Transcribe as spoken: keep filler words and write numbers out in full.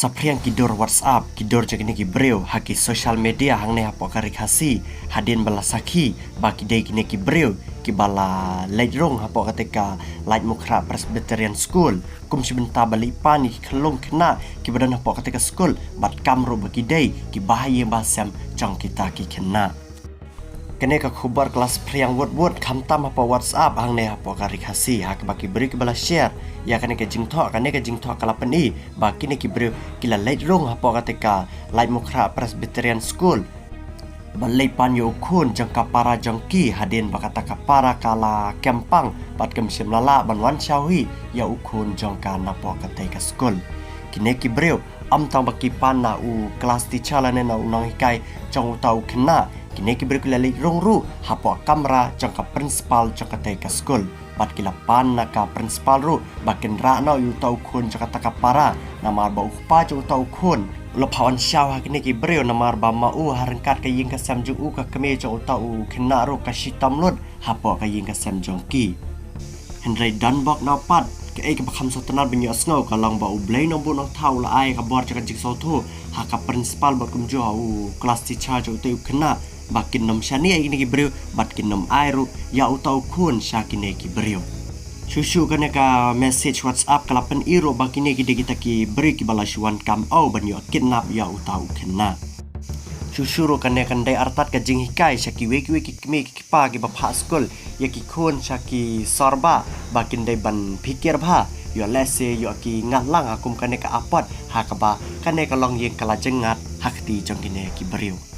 Saphriang ki dur WhatsApp, ki dur jong kine ki briew ha ki social media hangne hapoh ka Ri Khasi, hadien ba la sakhi ba ki dei kine ki briew kiba la leit rung hapoh katei ka Laitumkhrah Presbyterian School, kum shi bynta ban leit pan ïa ki khyllung khynnah kiba don hapoh katei ka skul bad kam ruh ba ki dei ki bahaïing bahasem jong kita ki khynnah. Kane ka khubor ka la saphriang wut wut khamtam hapoh WhatsApp hangne hapoh ka Ri Khasi, ha kaba ki briew kiba la share ïa kane ka jingthoh, kane ka jingthoh ka la pyni ba kine ki briew ki la leit rung hapoh katei ka Laitumkhrah Presbyterian School ban leit pan ïa u khun jong ka para jong ki, hadien ba kata ka para ka la kem pang bad kam shym la lah ban wan shaw hi ïa u khun jong ka napoh katei ka skul. Kine ki briew ym tang ba ki pan na u class teacher lane na u nonghikai jong uta u khynnah, kine ki briew ki la leit rung ruh hapoh kamra jong ka principal jong katei ka skul. Bad ki la pan na ka principal ruh ba kin rah noh ïa uta u khun jong kata ka para, namar ba u kpa jong uta u khun u la phah wan shaw ha kine ki briew, namar ba ma u ha ryngkat ka ïing ka sem jong u, ka kmie jong uta u khynnah ruh ka shitom lut hapoh ka ïing ka sem jong ki. Hynrei don bok na u pat kaei kaba kham sngewtynnad ban ïohsngew ka long ba U Blei Nongbuh Nongthaw u la ai ka bor jong ka jingsngewthuh ha ka principal bad kumjuh ha u class teacher jong utei u khynnah ba kin ym shaniah ïa kine ki briew bad kin ym ai ruh ïa uta u khun sha kine ki briew. Shuh shuh kane ka message WhatsApp ka la pyni ruh ba kine ki dei kita ki briew kiba la shu wan kam aw ban ïoh kidnap ïa uta u khynnah. Shuh shuh ruh kane kan dei artat ka jinghikai sha kiwei kiwei ki kmie ki kpa kiba phah skul ïa ki khun sha ki sorbah ba kin dei ban phikir bha ïoh lehse ïoh ki ngat lang ha kum kane ka apot, ha kaba kane ka longïing ka la jngat ha kti jong kine ki briew.